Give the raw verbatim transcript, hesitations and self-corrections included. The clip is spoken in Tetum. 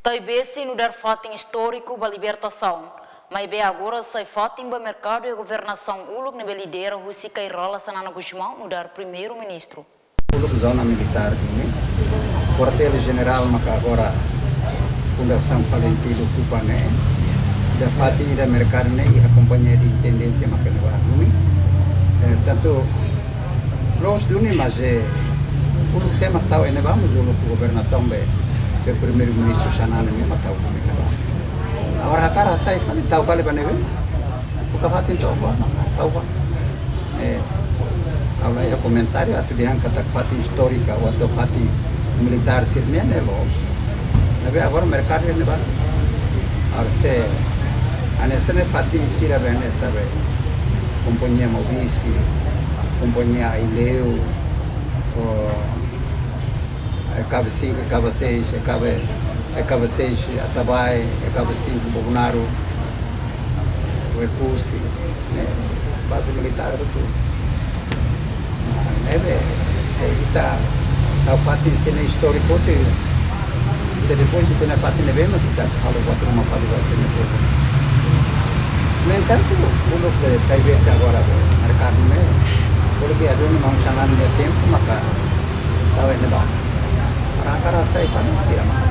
Taibesi nu'udar fatin istóriku ba libertasaun, maibé agora sai fatin ba merkadu iha governasaun uluk ne'ebé lidera husi Kay Rala Xanana Gusmão nu'udar Primeiru-Ministru. Uluk zona militár ne'e, kuartél jenerál maka agora Fundasaun Falintil okupa ne'e, ida fatin ida merkadu ne'e iha kompañia de intendénsia maka ne'ebá duni. Eh, tantu loos duni, mas, eh, uluk sé mak tau iha ne'ebá, mas uluk governasaun be señór Primeiru-Ministru Xanana ne'e mak tau iha ne'ebá. Agora hakarak hasai fali, tau fali ba ne'ebé? Buka fatin to'o ba, maka tau ba. Eh, ha'u la iha komentáriu, atu dehan katak fatin istóriku, ou atu fatin militár sira-nian ne'e loos. Ne'ebé agora merkadu iha ne'ebá. Agora se, hanesan ne'e fatin sira be hanesan be kompañia Maubisse, kompañia Aileu, ou E K V cinco, E K V seis, E K V, E K V seis Atabae, E K V cinco Bobonaro, Oekusi, ne'e, baze militár hotu. Ne'ebé, se ita tau fatin sira-ne'e istóriku hotu, ita depois ita-nia fatin ne'ebé mak ita halo buat ruma fali ba ita-nia povu. No entantu, uluk be, talvés agora be, merkadu ne'e, uluk iha duni maun Xanana nia tempu maka tau iha ne'ebá. Para hakarak hasai fali sira maka